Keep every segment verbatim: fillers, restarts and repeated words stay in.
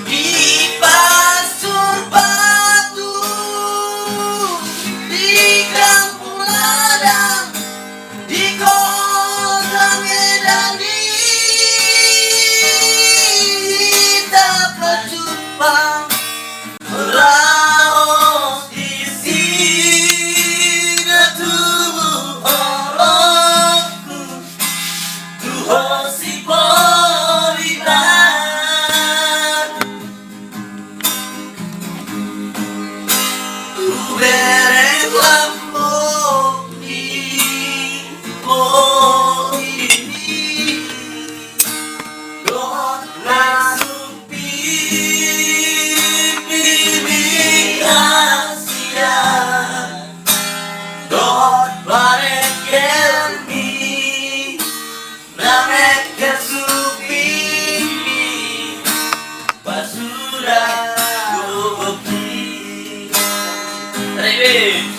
Di Pasur Batu, di Kampung Ladang, di Kota Medan, di Tapa Cupang, raos di sida tuboh rohku. Tuho sipoh iman, ubéréng lambok di po ini. Dot na supi pibi Asia, dot barek gelmi. Namanya Sufi, pasudah Sufi. Ribet.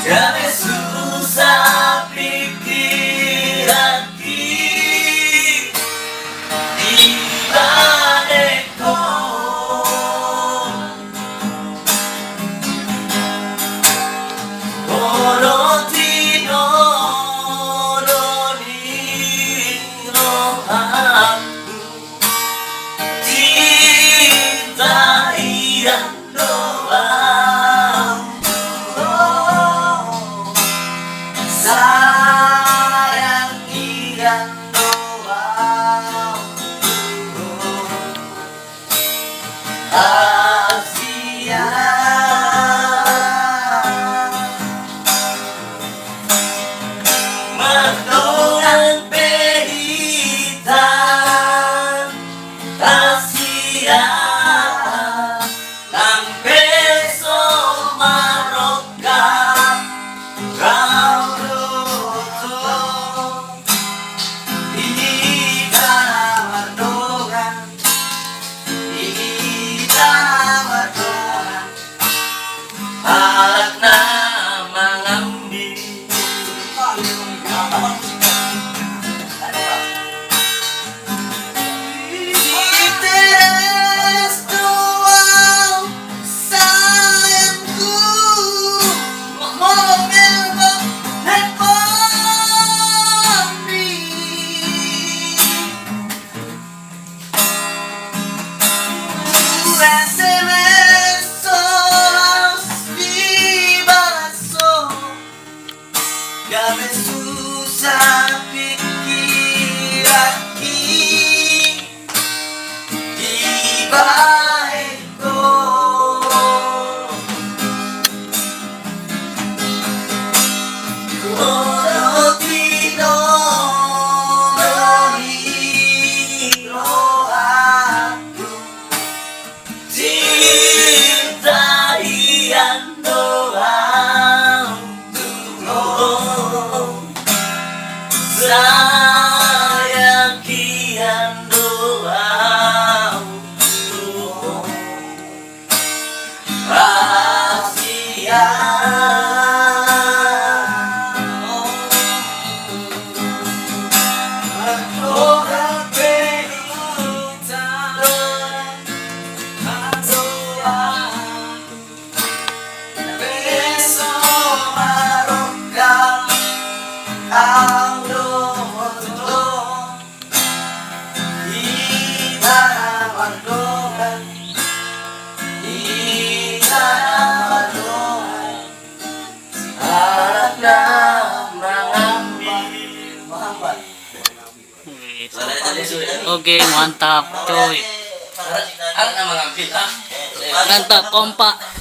Damé susah pikiran ki di baleko. Bodoh tinoe lôn inong aku. Cinta iran doa, sayang iran doa, Asia. Meudoan beuhitam Asia, lam peso maroka, kau roto, ita meudoan, ita meudoan. Alat na mangambi. Siteres doa sayangku, mobil bak neponi. S M S solos di balaso, damé susah pikiran ki di baiko. Oke, mantap, coy. Mantap, kompak.